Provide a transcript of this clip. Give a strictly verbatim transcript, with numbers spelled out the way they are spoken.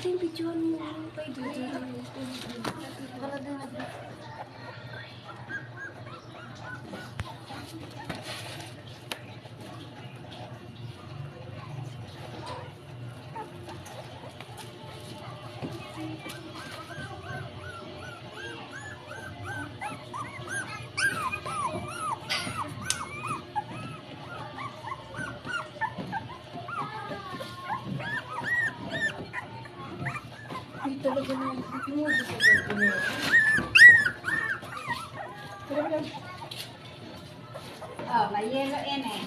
Yung video mo, pwede. Wala din nag- Ay, talaga na. Hindi mo gusto ko. Oh, may yelo yan eh.